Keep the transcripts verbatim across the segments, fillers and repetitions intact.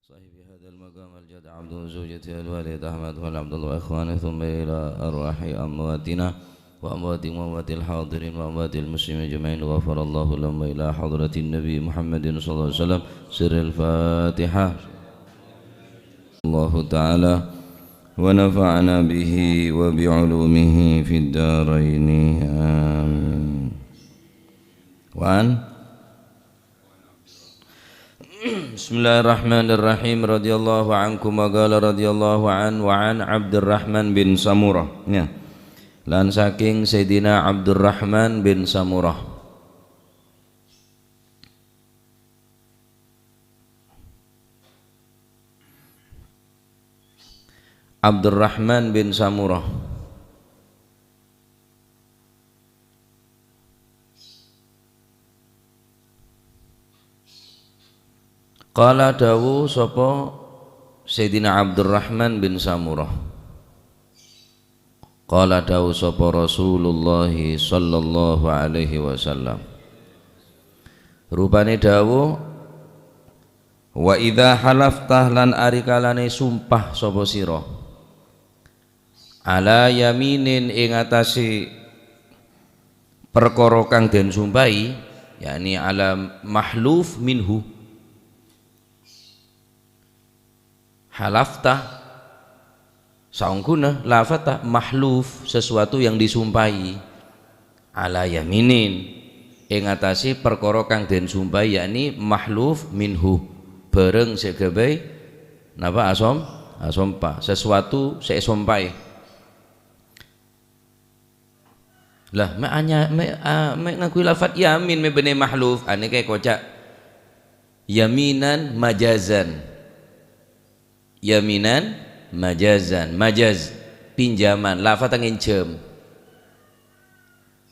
صاحب هذا المقام الجد عبده وزوجته الوالد أحمد والعبد الله وإخوانه ثم إلى أرواح أمواتنا وأمواتكم وأموات الحاضرين وأموات المسلمين أجمعين غفر الله لهم وإلى حضرة النبي محمد صلى الله عليه وسلم سر الفاتحة. الله تعالى ونفعنا به وبعلومه في الدارين آمين. وعن بسم الله الرحمن الرحيم. رضي الله عنكم وقال رضي الله عنه وعن عبد الرحمن بن سمرة. Ya. Lan saking Sayyidina Abdurrahman bin Samurah. Abdurrahman bin Samurah. Qala, dawuh sapa Sayyidina Abdurrahman bin Samurah. Qala, dawuh sapa Rasulullah sallallahu alaihi wasallam. Rupane dawuh, "Wa idza halafta," lan arikalane sumpah sapa sira, "ala yaminin," ing atase perkara kang den sumpahi, yakni ala mahluf minhu. Halafta, saongguna lafata mahluf, sesuatu yang disumpahi. Ala yaminin, ing atase perkara kang den sumpahi, yakni mahluf minhu, barang se gabai napa asom-, asompa, sesuatu se esompae. Lah, me' anya-, me', a, me' ngangghuy lafat yamin me' benne mahluf, ane kae koca' yaminan majazan. Yaminan majazan. Majaz, pinjaman. Lafat ngenjam.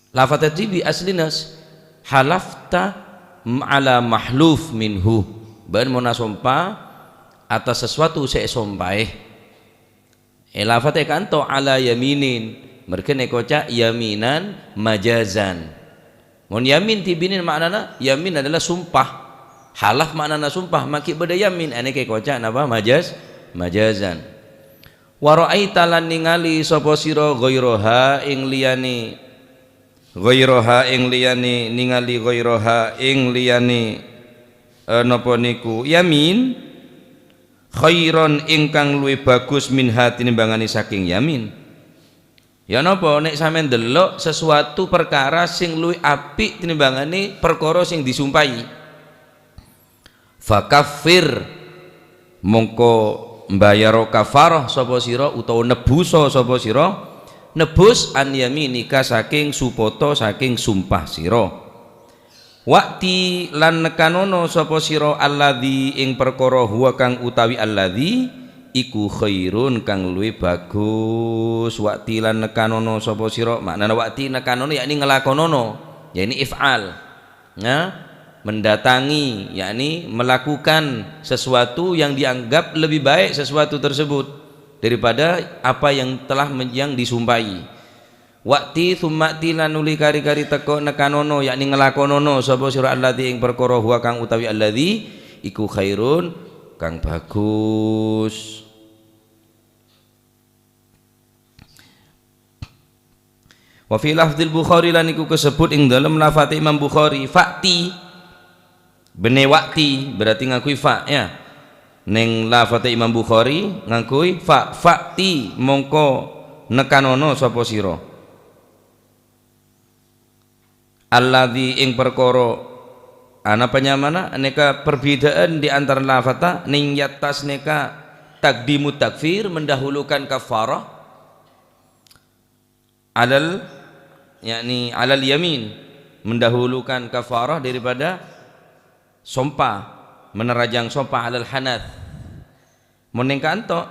Lafat tadi bi aslina s-, halafta m-, ala mahluf minhu. Ba'en mon asompa atas sesuatu se esompae. E, lafate kanto ala yaminin, mergane koca' yaminan majazan. Mon yamin tibinin ma'nana, yamin adalah sumpah. Halaf ma'nana sumpah, magi bada yamin, ane ke koca' napa? Majaz, majazan. Wa ra'aita lan ningali sapa sira ghairaha ing liyane, ghairaha ing liyane, ningali ghairaha ing liyane, eh, napa niku yamin? Khairon ingkang luwih bagus minha tinimbangane saking yamin. Ya napa nek sampeyan delok sesuatu perkara sing luwih apik tinimbangane perkara sing disumpahi? Fakaffir, mongko mbayaro kafarah sapa sira utawa nebusa sapa sira, nebus an yaminika saking supoto saking sumpah sira. Wa'ti lan nekanono sapa sira alladzi ing perkara huwa kang utawi alladzi iku khairun kang luwih bagus. Wa'ti lan nekanono sapa sira, maknana wa'ti nekanono yakni ngelakonono, yakni if'al. Nah, mendatangi, yakni melakukan sesuatu yang dianggap lebih baik sesuatu tersebut daripada apa yang telah men-, yang disumpahi. Wa'ti, tsumma a'ti, lan uli kari-kari teko nekanono, yakni ngelakonono sapa sira alladzi ing perkara huwa kang utawi alladzi iku khairun kang bagus. Wa fi lafdzil Bukhari, lan iku kasebut ing dalem lafate Imam Bukhari, fa'ti. Benne wa'ti, berarti ngangghuy fa, ya. Neng lafate Imam Bukhari ngangghuy fa, fa'ti, mongko nekanono sapa sira. Alladzi ing perkara, ana panyamana, neka perbedaan di antara lafata, ning yattas neka takdimu takfir, mendahulukan kafarah. Alal, yakni alal yamin, mendahulukan kafarah daripada sompa, menerajang sompa alal hanath. Mon neng kanto,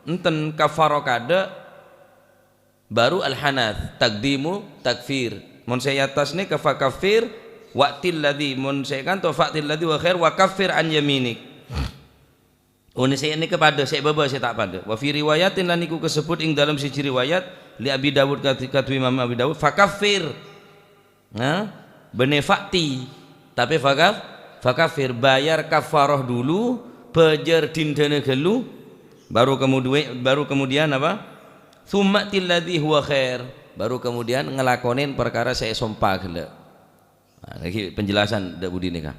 enten kafarah kada, baru al hanath, takdimu takfir. Mon se yattas neka fakafir, wa'til ladzi, mon se kanto fa'til ladzi wa khair, wa kaffir an yaminik. One se neka pada, se baba se ta' pada. Wa fi riwayatin, lan iku kasebut ing dalem siji riwayat, li Abi Dawud kad-, kadhuwe Imam Abi Dawud, "Fakaffir." Nah, benne fa'ti. Tapi fakaf-, fakafir, bayar kafarah dulu, bâjâr dinḍâna ghâllu, baru kemudue-, baru kemudian apa? "Tsumma a'til ladzi huwa khair," baru kemudian ngalakonen parkara sè èsompa ghellâ'. Nah, nèka penjelasan ḍâ' budi nèka.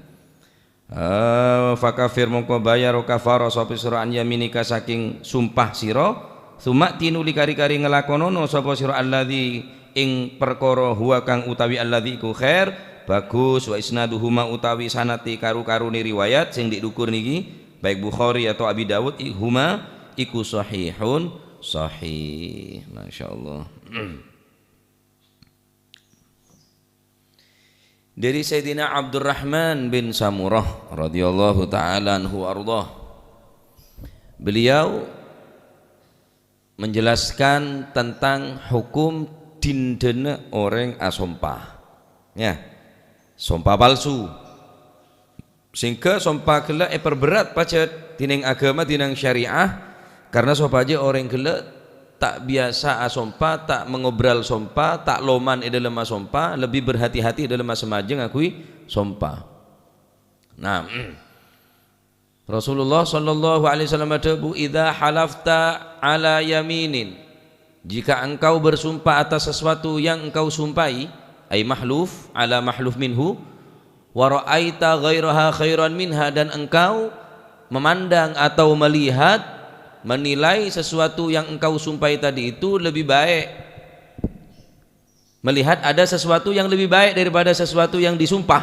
Eh, fakaffir, mongko bâjâr kafarah sapa sira an yaminika saking sumpah sira, tsumma a'ti, nuli kari-kari ngalakonono sapa sira alladzi ing parkara huwa kang utawi alladzi iku khair, bagus, wa isnaduhuma utawi sanadé karu-karone riwayat sing ḍi' ḍukur niki, baik Bukhari atau Abi Dawud, i-, huma iku sahihun, sahih. Masyaallah. Dari Sayyidina Abdurrahman bin Samurah radhiyallahu ta'ala anhu wa ardhah. Beliau menjelaskan tentang hukum dinḍâna orèng asompa. Ya, sompa palsu. Sehingga sompa ghellâ' èperbhârât pajhât dhinèng aghâma, dhinèng syariah, karna sopajâ orèng ghellâ' ta' biyasa asompa, ta' mangobral sompa, ta' loman è ḍâlem asompa, lebbi berhati-hati è ḍâlem asamaja ngangghuy sompa. Nah, Rasulullah sallallahu alaihi wasallam adhâbu, "Idza halafta ala yaminin," jika engkau bersumpah atas sesuatu yang engkau sumpahi, ay mahluf, ala mahluf minhu, "Wa ra'aita ghairaha khairan minha," dan engkau memandang atau melihat, menilai sesuatu yang engkau sumpahi tadi itu lebih baik. Melihat ada sesuatu yang lebih baik daripada sesuatu yang disumpah.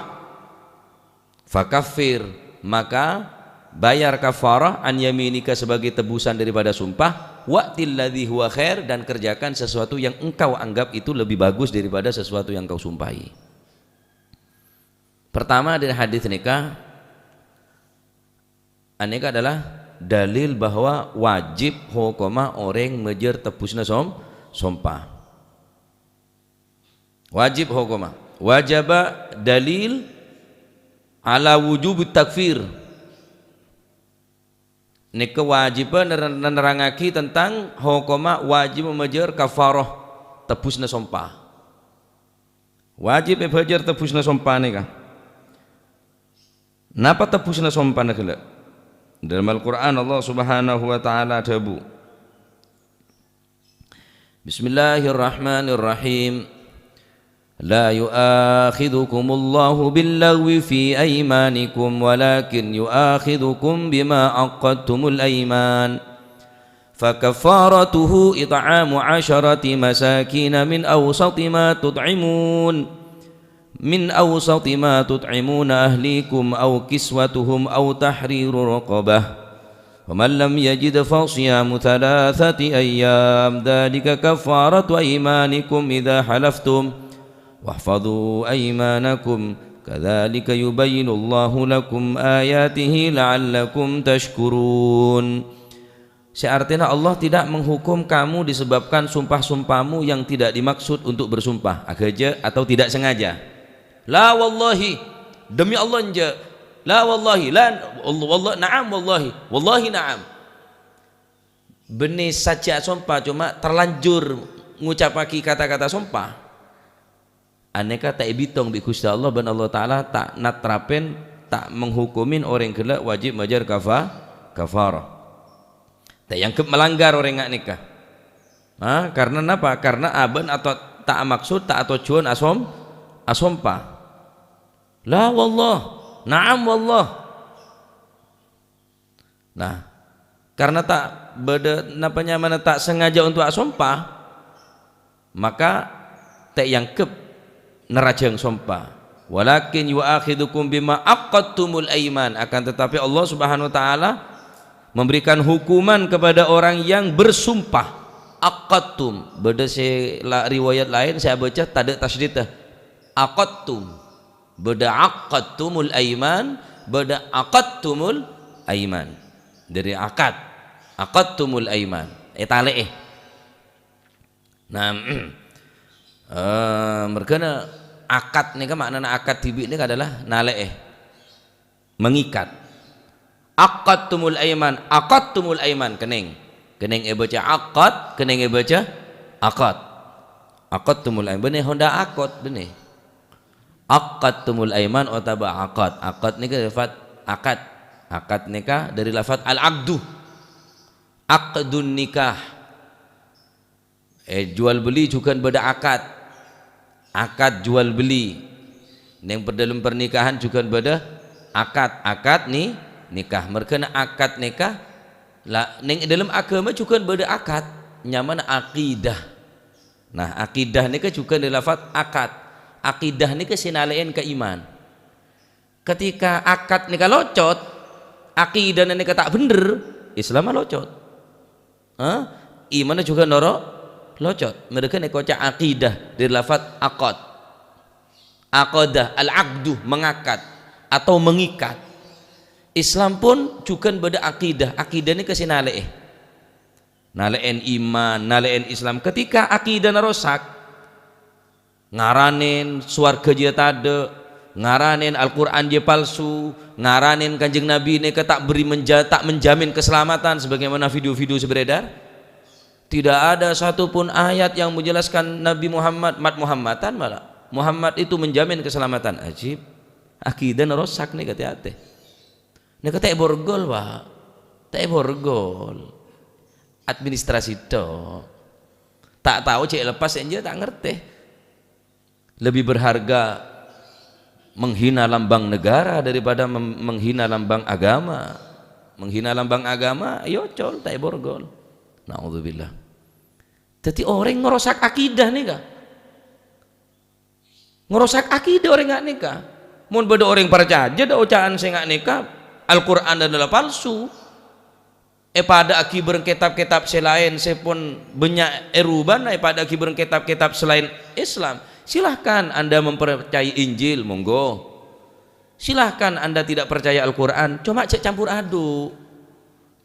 Fakaffir, maka bayar kafarah an yaminika sebagai tebusan daripada sumpah, wa'til ladzi huwa khair, dan kerjakan sesuatu yang engkau anggap itu lebih bagus daripada sesuatu yang engkau sumpahi. Pertama, dari hadis nèka, anèka adalah dalil bahwa wajib hokomma orèng majâr tebbusna som-, sompa. Wajib hokomma. Wajaba dalil ala wujubit takfir. Nèka wajibhâ ner-, nerrangngaghi tentang hokomma wajib majâr kafarah tebbusna sompa. Wajib èbhâjâr tebbusna sompa nèka. Napa tebbusna sompana ghellâ'? Ḍâlem Al-Qur'an Allah Subhanahu wa Ta'ala adhâbu, Bismillahirrahmanirrahim. "La yu'akhidhukumullahu billaghwi fi aymanikum, walakin yu'akhidhukum bima 'aqadtumul ayman. Fakaffaratuhu it'amu 'asharati masakina min awsati ma tut'imun, min awsati ma tut'imuna ahlikum aw kiswatuhum aw tahriru raqabah. Wa man lam yajid fa siyamu thalathati ayyam, dzalika kaffaratu aymanikum idza halaftum. Wahfadhu aymanakum, kadzalika yubayyinullahu lakum ayatihi la'allakum tashkurun." Sè artèna Allah tidak menghukum kamu disebabkan sumpah-sumpahmu yang tidak dimaksud untuk bersumpah, aghâjâ atau tidak sengaja. "La wallahi, demi Allah enjâ'." "La wallahi, la, wallah, wallah, na'am wallahi, wallahi na'am." Bânnè sajjhâ asompa, coma terlanjur ngucappaghi kata-kata sompa. Anèka ta' èbitong bi' Ghustè Allah bân Allah Ta'ala ta' natrapèn, ta' manghokomin orèng ghellâ' wajib majâr kafa-, kafarah. Ta' èangghep malanggar orèng nga' nèka. Ha, karna napa? Karna abâ'na ato-, ta' amaksod, ta' atojjhuwân asom-, asompa. "La wallah, na'am wallah." Nah, karna ta' bâḍâ napa nyamana ta' sengaja onto' asompa, maka ta' èangghep narajâng sompa. "Walakin yu'akhidzukum bima 'aqadtumul aiman," akan tetapi Allah Subhanahu wa Ta'ala memberikan hukuman kepada orang yang bersumpah. Aqadtum, bâḍâ sè la-, riwayat laèn sè abâca taḍâ' tasydidda. Aqadtum. Bâḍâ 'aqadtumul aiman, bâḍâ 'aqadtumul aiman. Ḍâri akad. 'Aqadtumul aiman. Ètalè'è. Nah, eh, mergâna akad nèka, ma'nana akad dhibi' nèka adalah nalè'è. Mengikat. 'Aqadtumul aiman, 'aqadtumul aiman. Kennèng. Kennèng èbâca akad, kennèng èbâca akad. 'Aqadtumul aiman. Bânnè honḍhâ akad, bânnè. 'Aqadtumul aiman otabâ akad. Akad nèka sifat akad. Akad nèka dhâri lafat al-aqdu. Aqdun nikah. Eh, jual beli jhughân bâdâ akad. Akad jual beli. Neng per-, dâlem pernikahan jhughân bâdâ akad. Akad ni-, nikah. Merghâna akad nikah, la-, neng è dâlem aghâma jhughân bâdâ akad. Nyamana aqidah. Nah, aqidah nèka jhughân dhâri lafat akad. Aqidah nèka sè nalè'èn ka iman. Ketika akad nèka locot, akidahna nèka ta' bhendher, Islamma locot. Hah? Imanna jhughân noro' locot. Merghâna èkoca' aqidah dhâri lafat aqad. Aqada, al-aqdu, mengakad atau mengikat. Islam pon jhughân bâdâ aqidah. Aqidah nèka sè nalè'è. Nalè'èn iman, nalè'èn Islam. Ketika akidahna rosak, ngaranèn sowarghâ jiyâ tadâ', ngaranèn Al-Qur'an jiyâ palsu, ngaranèn Kanjeng Nabi nèka ta' beri menja-, ta' menjamin keselamatan sebagaimana video-video sè beredar. Tidak ada satu pun ayat yang menjelaskan Nabi Muhammad, mat-Muhammadan malah. Muhammad itu menjamin keselamatan. Ajib. Akidahna rosak nèka, hati-hati. Nèka ta' èborgol, Pak. Ta' èborgol. Administrasi tok. Ta' tao cè' lepas enjâ' ta' ngartè. Lebih berharga menghina lambang negara daripada mem-, menghina lambang agama. Menghina lambang agama, ya ocol, ta' èborgol. Naudzubillah. Dhâddhi orèng ngarosak akidah nèka. Ngarosak akidah orèng nga' nèka. Mon bâdâ orèng parcajâ dâ' oca'an sè nga' nèka, Al-Qur'an adalah palsu, èpadâ'âghi bâreng kètab-kètab sè laèn sè pon bânnya' èrubâna, èpadâ'âghi bâreng kètab-kètab sè laèn Islam, silahkan Anda mempercayai Injil, monggo. Silahkan Anda tidak percaya Al-Qur'an, coma jhâ' campor adhu.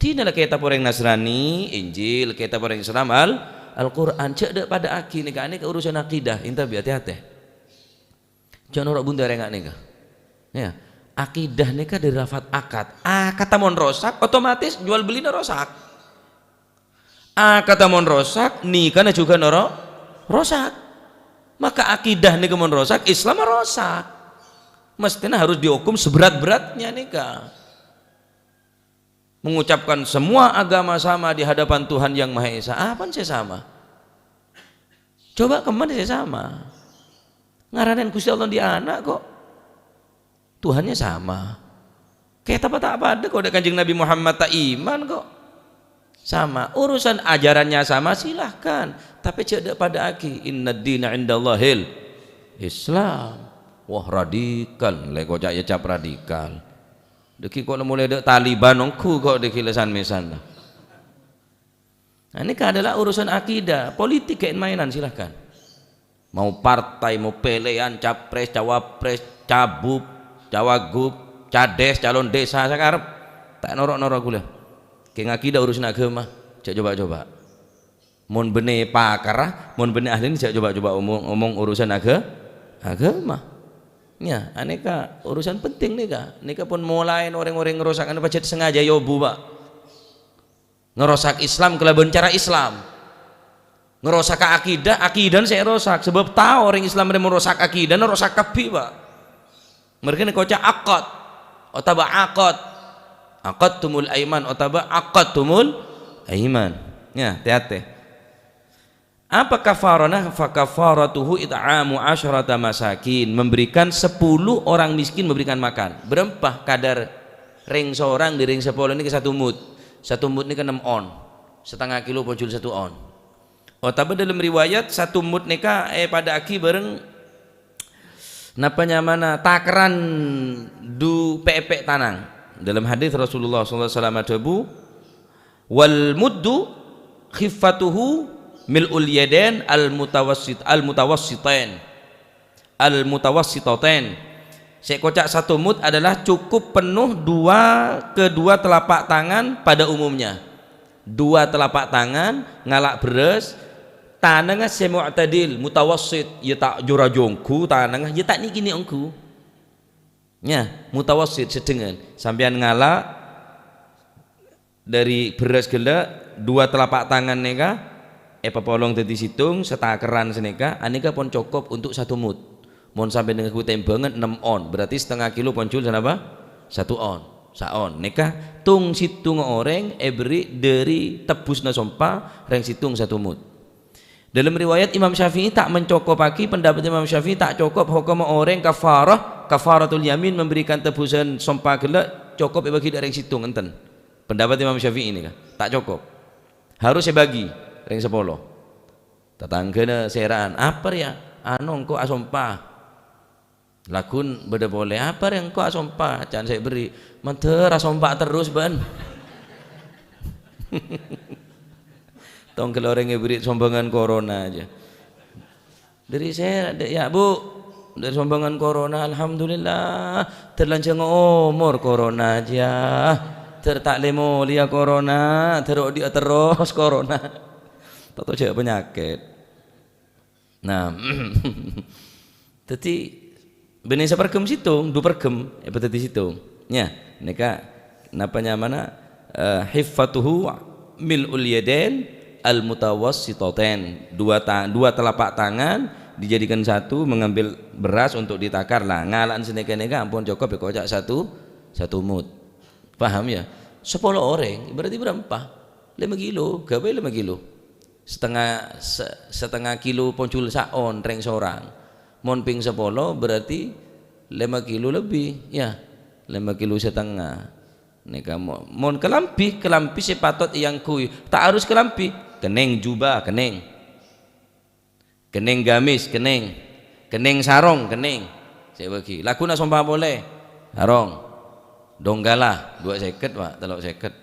Dinala kètab orèng Nasrani, Injil, kètab orèng Islam, Al-, Al-Qur'an. Jhâ' dâ-, padâ'âghi nèka, nèka urusan akidah, èntabhi, hati-hati. Jhâ' noro' bhunte orèng nga' nèka. Ya, akidah nèka dhâri lafat akad. Akadda mon rosak, otomatis jual bellina rosak. Akadda mon rosak, nikana jhughân noro' rosak. Maka akidah nèka mon rosak, Islam rosak. Mestèna harus dihukum seberat-beratnya nèka. Mengucapkan semua agama sama di hadapan Tuhan Yang Maha Esa. Apana sè sama? Coba kemma sè sama? Ngaranèn Ghustè Allah andi' ana' kok. Tuhannya sama. Kètabbhâ ta' padâ kok, dâ' Kanjeng Nabi Muhammad ta' iman kok. Sama. Urusan ajarannya sama, silahkan. Tapè jhâ' dâ-, padâ'âghi. "Innad dina indallahil Islam." Wah, radikal. Lè koca' ya cap radikal. Dâgghi' kok la molaè dâ' Taliban ongghu kok dâgghi' la san-mèsan. Nah, ini adalah urusan akidah, politik kayak mainan, silahkan. Mau partai, mau pèlèyan, capres, cawapres, cabub, cawagup, cades, calon desa, sakarep. Ta' noro'-noro' ghulâ. Kèng akidah urusan agama, jhâ' coba-coba. Mon bânnè pakarra, mon bânnè ahlina, jhâ' coba-coba omong, omong urusan aga-, agama. Ya, anèka urusan penting nèka. Nèka pon molaè orèng-orèng ngrosak, ana pajhât sengaja èobu, Pak. Ngrosak Islam kalabân cara Islam. Ngrosak akidah, akidahna sè èrosak. Sabâb tao orèng Islam rè mon rosak akidah, rosak kabbhi, Pak. Merghâna koca' aqad otabâ aqad. Aqadtumul aiman otabâ aqadtumul aiman. Ya, hati-hati. Apa kafarana? Fa kafaratuhu it'amu asyarata masakin, memberikan sepuluh orang miskin, memberikan makan. Bârâmpa kadar rèng sorang dâri rèng sapolo nèka satu mud. Satu mud nèka ennem on. Setengah kilo pojhul satu on. Otabâ dâlem riwayat, satu mud nèka èpadâ'âghi bâreng napa nyamana takerran du pèpè' tanang. Dâlem hadis Rasulullah sallallahu alaihi wasallam adhâbu, "Wal muddu khiffatuhu mil'ul yadain al mutawassit-, al mutawassitain." Al-mutawassitatain. Sè koca' satu mud adalah cukup penuh dua, kedua telapak tangan pada umumnya. Dua telapak tangan ngala' bherrâs, tanangnga sè mu'tadil, mutawassit, ya ta' jhur-ajhur ongghu tanangnga, ya ta' nè'-kènè' ongghu. Ya, mutawassit, sedhengan. Sampèyan ngala' dâri bherrâs ghellâ', dua telapak tangan nèka èpapolong dhâddhi sèttong, satakerran sanèka, anèka pon cokop untuk satu mud. Mon sampèyan ngangghuy tèmbhângan ennem on, berarti setengah kilo pon jhul sanapa? Satu on. Saon. Nèka tong sèttonga orèng èberri' dhâri tebbusna sompa rèng sèttong satu mut. Dalam riwayat Imam Syafi'i ta' mencokopaghi, pendapat Imam Syafi'i ta' cokop hokomma orèng kafarah, kafaratul yamin, memberikan tebusan sompa ghellâ' cokop èbâghi dhâ' rèng sèttong, enten. Pendapat Imam Syafi'i nèka, ta' cokop. Harus èbâghi rèng sapolo. Tatangghâna sèra'an, "Apa rèya?" "Anu, engko' asompa." "Laghun bâdâ polè, apa rè engko' asompa?" Can sè èberri', "Mandhâr asompa terros bâ'en." Tong ghellâ' orèng èberri' sombhângan corona jâ. Dhâri sè, "Ya, Bu, dhâri sombhângan corona, alhamdulillah. Dhâr lanjhâng omor corona jâ. Dhâr ta' lè-molèya corona, dhâr odi' terros corona." Tato jâ' panyakèt. Nah, dhâddhi, bânnè saparghâm sèttong, du parghâm, èpadhâddhi sèttong. Nya, nèka napa nyamana, eh, hiffatuhu mil'ul yadain al-mutawassitatain. Dua ta-, dua telapak tangan dijadikan satu, mengambil beras untuk ditakar. Lah, ngala'an sanèka-nèka ampon cokop èkoca' satu, satu mut. Paham, ya? Sapolo orèng, berarti bârâmpa? Lèma kilo, ghâbây lèma kilo. Satengnga, sa-, satengnga kilo ponjhul saon rèng sorang. Mon pèng sapolo berarti lèma kilo lebbi, ya. Lèma kilo satengnga. Nèka mo-, mon kalambhi, kalambhi sè patot èangghuy. Ta' harus kalambhi. Kennèng jubah, kennèng. Kennèng gamis, kennèng. Kennèng sarong, kennèng. Sè èbâghi. Laghuna sompa polè. Sarong. Donggala, duwâ' sèket, Pak, tello' sèket.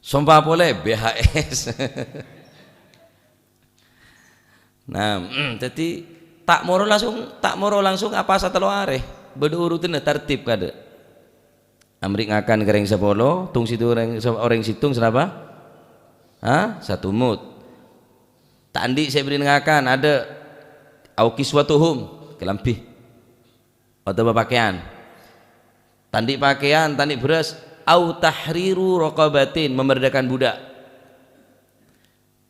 Sompa polè, B H S. Nah, dhâddhi ta' moro langsung, ta' moro langsung apasa tello arè. Bâdâ urutanna, tartib kadâ'. Amri ngakan ka rèng sapolo, tong sèttong orèng, orèng sèttong sanapa? Ha? Satu mut. Ta' andi' sè èberri' ngakan, adâ'. Au kiswatuhum, kalambhi. Otabâ pakèyan. Ta' andi' pakèyan, ta' andi' bherrâs. Au tahriru raqabatin, memerdekakan budak.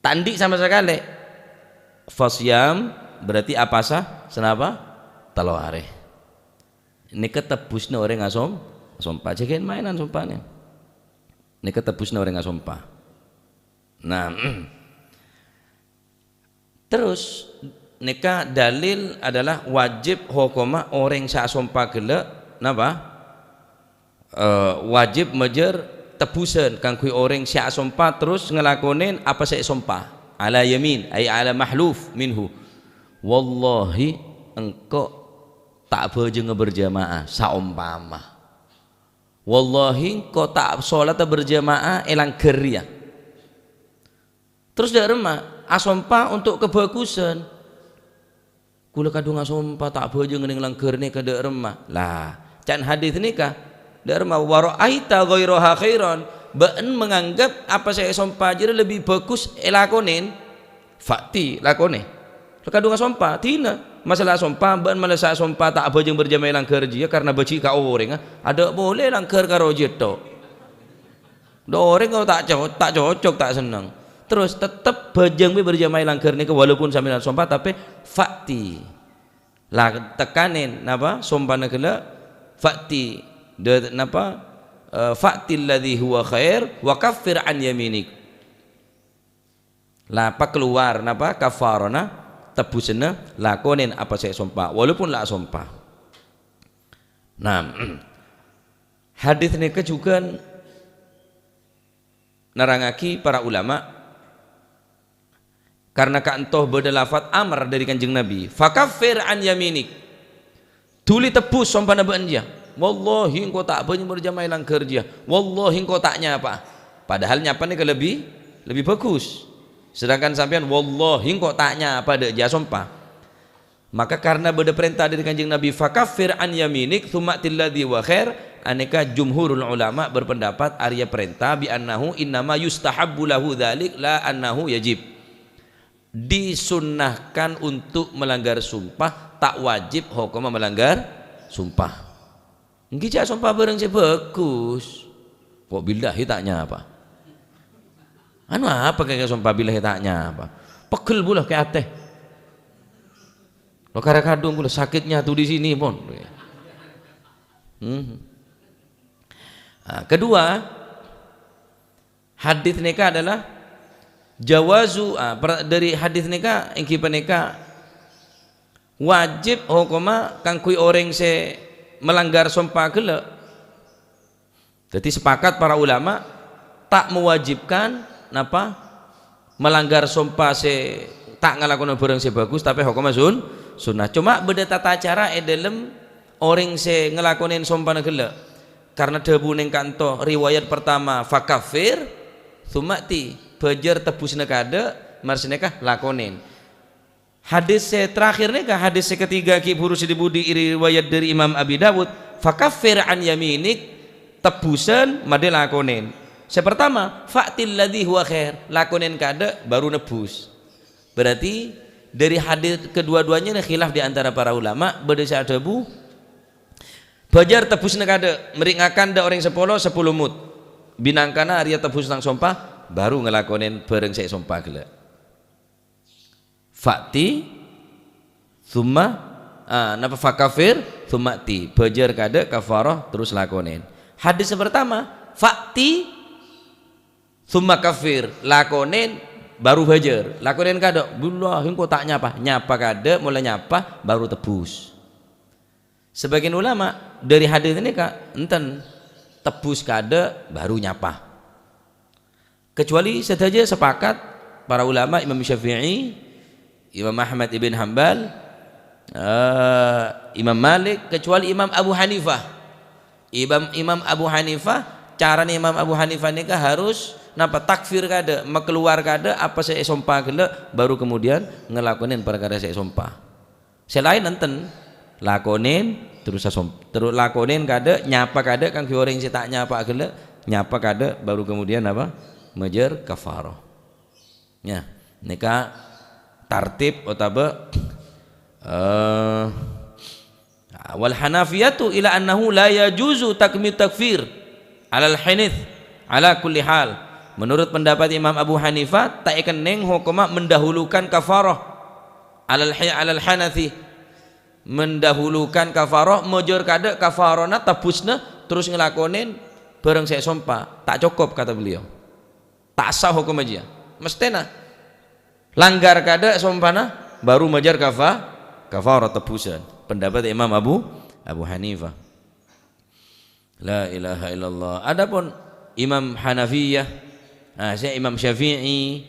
Ta' andi' sama sakalè. Fasiyam, berarti apasa? Sanapa? Tello arè. Nèka tebbusna orèng asom-, asompa. Jhâ' ghi' maènan sompana. Nèka tebbusna orèng asompa. Nah, terros nèka dalil adalah wajib hokomma orèng sè asompa ghellâ', napa? Eh, wajib majâr tebbusân kaangghuy orèng sè asompa terros ngalakonè apa sè èsompa. Ala yamin, ay ala mahluf minhu. "Wallahi, engko' ta' abhâjângnga berjamaah," saompama. "Wallahi, engko' ta' sholata berjamaah è langghâr rèya." Terros dâ' remma asompa untuk kebhâghusân. "Kaulâ kadhung asompa ta' abhâjâng neng langghâr nèka dâ' remma." Lah, can hadis nèka, dâ' remma, "Wa ra'aita ghairaha khairan," bâ'en menganggap apa sè èsompa jârèya lebbi bhâghus èlakonè. Fa'ti, lakonè. "Kaulâ kadhung asompa," dina. Masalah asompa, bâ'en malessa asompa ta' abhâjâng berjamaah è langghâr jiyâ karena bâji' ka orèngnga. Adâ' polè langghâr karo jiyâ tho. Dâ' orèng kok ta' co-, ta' cocok, ta' senneng. Terros tettep bhâjâng bi' berjamaah è langghâr nèka walaupun sampèyan asompa, tapè fa'ti. La tekkanè napa? Sompana ghellâ', fa'ti. Dâ-, napa? Eh, fa'ti alladzi huwa khair wa kaffir an yaminik. La pakalowar napa? Kafarana, tebbusânna, lakonè apa sè èsompa, walaupun la asompa. Nah, hadis nèka jhughân nerrangngaghi para ulama, karena ka'ento bâdâ lafat amar dâri Kanjeng Nabi, "Fakaffir an yaminik." Dhuli tebbus sompana bâ'en jiyâ. "Wallahi, engko' ta' abhâjâng berjamaah è langghâr jiyâ. Wallahi, engko' ta' nyapa." Padahal nyapa nèka lebbi, lebbi bhâghus. Sedangkan sampèyan, "Wallahi, engko' ta' nyapa," dâ' jiyâ sompa. Maka karena bâdâ parènta dâri Kanjeng Nabi, "Fakaffir an yaminik, tsumma a'til ladzi huwa khair," anèka jumhurul ulama berpendapat arèya parènta bi annahu innama yustahabbu lahu dzalik, la annahu yajib. Disunnahkan untuk melanggar sumpah, ta' wajib hokomma melanggar sumpah. Ènggi jhâ' sompa bhârâng sè bhâghus. Kok billahi ta' nyapa? Anu apa kèya sompa billahi ta' nyapa? Pegghel bulâ kè atè. Lo kara kadhung bulâ sakitnya tuh di sini, pon. Hmm. Ah, kedua, hadis nèka adalah jawazu, ah, per-, dhâri hadis nèka èngghi panèka wajib hokomma kaangghuy orèng sè melanggar sompa ghellâ'. Dhâddhi, sepakat para ulama ta' mewajibkan napa melanggar sompa sè ta' ngalakonè bhârâng sè bhâghus, tapè hokomma sun-, sunnah. Coma bâdâ tata cara è dhâlem orèng sè ngalakonè sompana ghellâ'. Karna dhâbu nèng kanto riwayat pertama, "Fakaffir, tsumma ati." Bhâjâr tebbusna kaadâ', mara sanèka lakonè. Hadis sè terakhir nèka, hadis sè ketiga ghi' bhuru sè dhi-budhi riwayat dhâri Imam Abi Dawud, "Fakaffir an yaminik," tebbusan madhâ lakonè. Sè pertama, "Fa'til ladzi huwa khair," lakonè kaadâ' baru nebbus. Berarti dhâri hadis kedua-duanya ini khilaf di antara para ulama, bâdâ sè adhâbu, "Bhâjâr tebbusna kaadâ', mèrè ngakan dâ' orèng sapolo, sapolo mud. Binangkana arèya tebbus tang sompa, baru ngalakonè bhârâng sè èsompa ghellâ'." Fa'ti, tsumma, ah, napa, fakafir, tsumma ti. Bhâjâr kaadâ' kafarah, terus lakonè. Hadis sè pertama, fa'ti, tsumma kafir, lakonè, baru bhâjâr. Lakonè kaadâ', "Billah, engko' ta' nyapa." Nyapa kaadâ', mola nyapa, baru tebbus. Sebagian ulama dhâri hadis nèka, enten, tebbus kaadâ', baru nyapa. Kecuali sadhâjâ sepakat para ulama, Imam Syafi'i, Imam Ahmad ibn Hambal, eh, Imam Malik, kecuali Imam Abu Hanifah. Imam, Imam Abu Hanifah, carana Imam Abu Hanifah nèka harus napa, takfir kaadâ', makeluar kaadâ' apa sè èsompa ghellâ', baru kemudian ngalakonè parkara sè èsompa. Sè laèn enten, lakonè, terus asom-, terus lakonè kaadâ', nyapa kaadâ' kaangghuy orèng sè ta' nyapa ghellâ', nyapa kaadâ', baru kemudian apa? Majâr kafarah. Ya, nèka tartib otabâ, eh, wal hanafiyatu ila annahu la yajuzu takmi takfir alal hinith ala kulli hal. Menurut pendapat Imam Abu Hanifah, ta' èkennèng hokomma mendahulukan kafarah alal hi-, alal hanathi. Mendahulukan kafarah, majâr kaadâ' kafarahna, tebbusna, terus ngalakonè bhârâng sè èsompa. Ta' cokop, kata beliau. Ta' sah hokomma jiyâ. Mesthèna langgar kaadâ' sompana, baru majâr kafa-, kafarah tebbusan. Pendapat Imam Abu, Abu Hanifah. La ilaha illallah. Adapun Imam Hanafiyah, nah, sè Imam Syafi'i,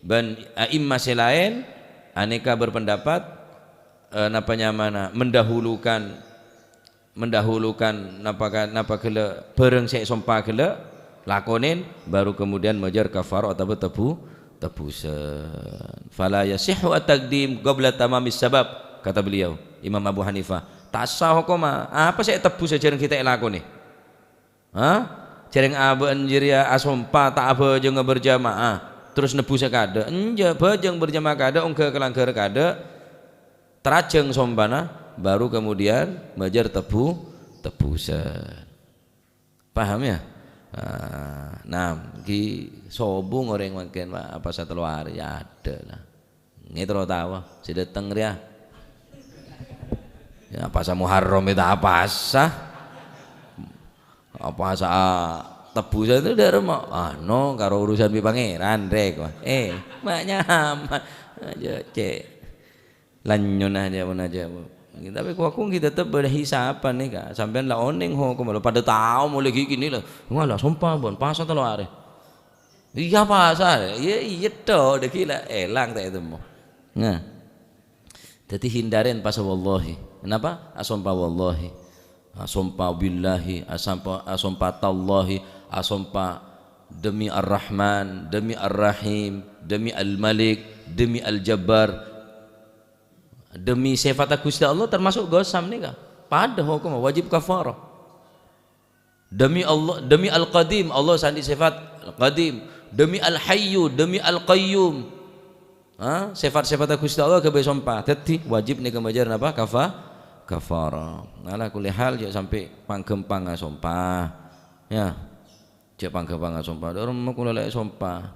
bân a'immah sè laèn, anèka berpendapat, eh, napa nyamana, mendahulukan, mendahulukan napa ka-, napa ghellâ', bhârâng sè èsompa ghellâ', lakonè, baru kemudian majâr kafarah otabâ tebbu-, tebbusan. "Fala yasihhu at-taqdim qabla tamamis sabab," kata beliau, Imam Abu Hanifah. Ta' sah hokomma, apa sè ètebbus jhâreng ghi' ta' èlakonè? Ha? Jhâreng abâ'na jârèya asompa ta' abhâjângnga berjamaah, terus nebbusa kaadâ'. Enjâ', bhâjâng berjamaah kaadâ', ongghâ kalangghâr kaadâ', tarajâng sompana, baru kemudian majâr tebbu-, tebbusan. Paham, ya? Ah, nah, ghi sobung orèng mangkèn, Pak, apasa tello arè, ya adâ' la. Ngètro tao, sè dâteng rèya. Ya, apasa Muharram itu apasa? Apasa tebbusan itu dâ' remma? Anu, karo urusan bi' Pangèran, rèk. Eh, ma' nyaman. Aja, cè'. Lanyona aja pon aja. Tapi kowa-kowa ghi' tetep bâdâ hisapan nèka. Sampèyan la onèng hokom, la padâ tao molè ghi' kènè' la. Wah, la sompa bân, pasa tello arè. Iyâ, pasa. Iyâ, iyâ, to, dâggi' la èlang ta' ètemmo. Nah. Dhâddhi, hindari pasa wallahi. Kenapa? Asompa wallahi. Asompa billahi, asompa, asompa tallahi, asompa demi Ar-Rahman, demi Ar-Rahim, demi Al-Malik, demi Al-Jabbar. Demi sèfatta Ghustè Allah, termasuk qasam nèka. Padâ hokomma wajib kafarah. Demi Allah, demi Al-Qadim, Allah sè andi' sèfat Al-Qadim. Demi Al-Hayyu, demi Al-Qayyum. Ha? Sèfat-sèfatta Ghustè Allah ghâbây sompa. Dhâddhi, wajib nèka majâr napa? Kafa-, kafarah. Ala kulli hal, jhâ' sampè' pangghâmpang asompa. Ya. Jhâ' pangghâmpang asompa. Dâ' remma kaulâ la èsompa.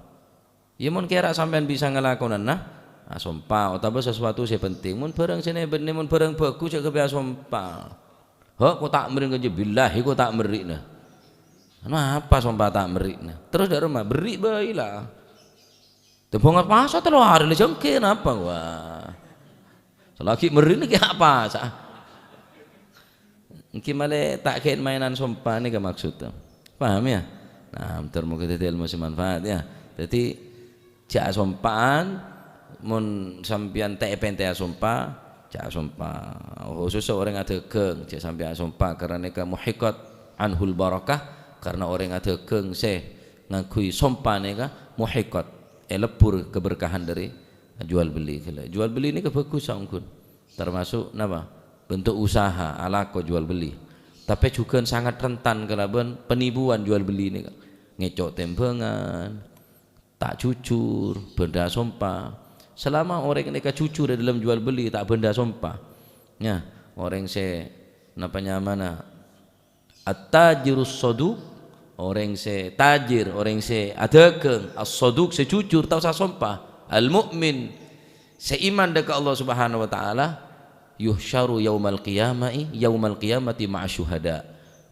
Iyâ, mon kèra sampèyan bisa ngalakonana, asompa, otabâ sasuatu sè penting. Mon bhârâng sè nè-, bânnè, mon bhârâng bhâghus, jhâ' ghâbây asompa. Hok, ko' ta' merri' kajâ, billahi ko' ta' merri'na. Anu apa sompa ta' merri'na? Terros dâ' remma, berri' bhâi la. Tèmbhâng pasa tello arè la jhângghi napa? Wah. Salagi merri'na kè apa sa'? Ènggi malè ta' kèng mainan sompa nèka maksodda. Paham ya? Nah, moghâ dhâddhi ilmu sè manfaat ya. Dhâddhi, jhâ' asompa'an, mon sampèyan ta' èpèntè asompa, jhâ' asompa. Khusus orèng adhâghâng, jhâ' sampè' asompa, karna nèka muhiqqat anhul barakah, karna orèng adhâghâng sè ngangghuy sompa nèka muhiqqat, èlebbur keberkahan dâri jual beli ghellâ'. Jual beli nèka bhâghus saongghuna. Termasuk napa? Bentuk usaha, alako jual beli. Tapè jhughân sangat rentan kalabân penipuan jual beli nèka. Ngèco' tèmbhângan, ta' jujur, bhândhâ sompa. Selama orèng nèka jujur è dâlem jual beli, ta' bhândhâ sompa. Nya, orèng sè napa nyamana at-tajirus shaduq, orèng sè tajir, orèng sè adhâghâng, as-shaduq, sè jujur, ta' osa sompa. Al-mu'min, sè iman dâ' ka Allah Subhanahu wa Ta'ala, yuhsyaru yaumal qiyamai, yaumal qiyamati ma'a syuhada.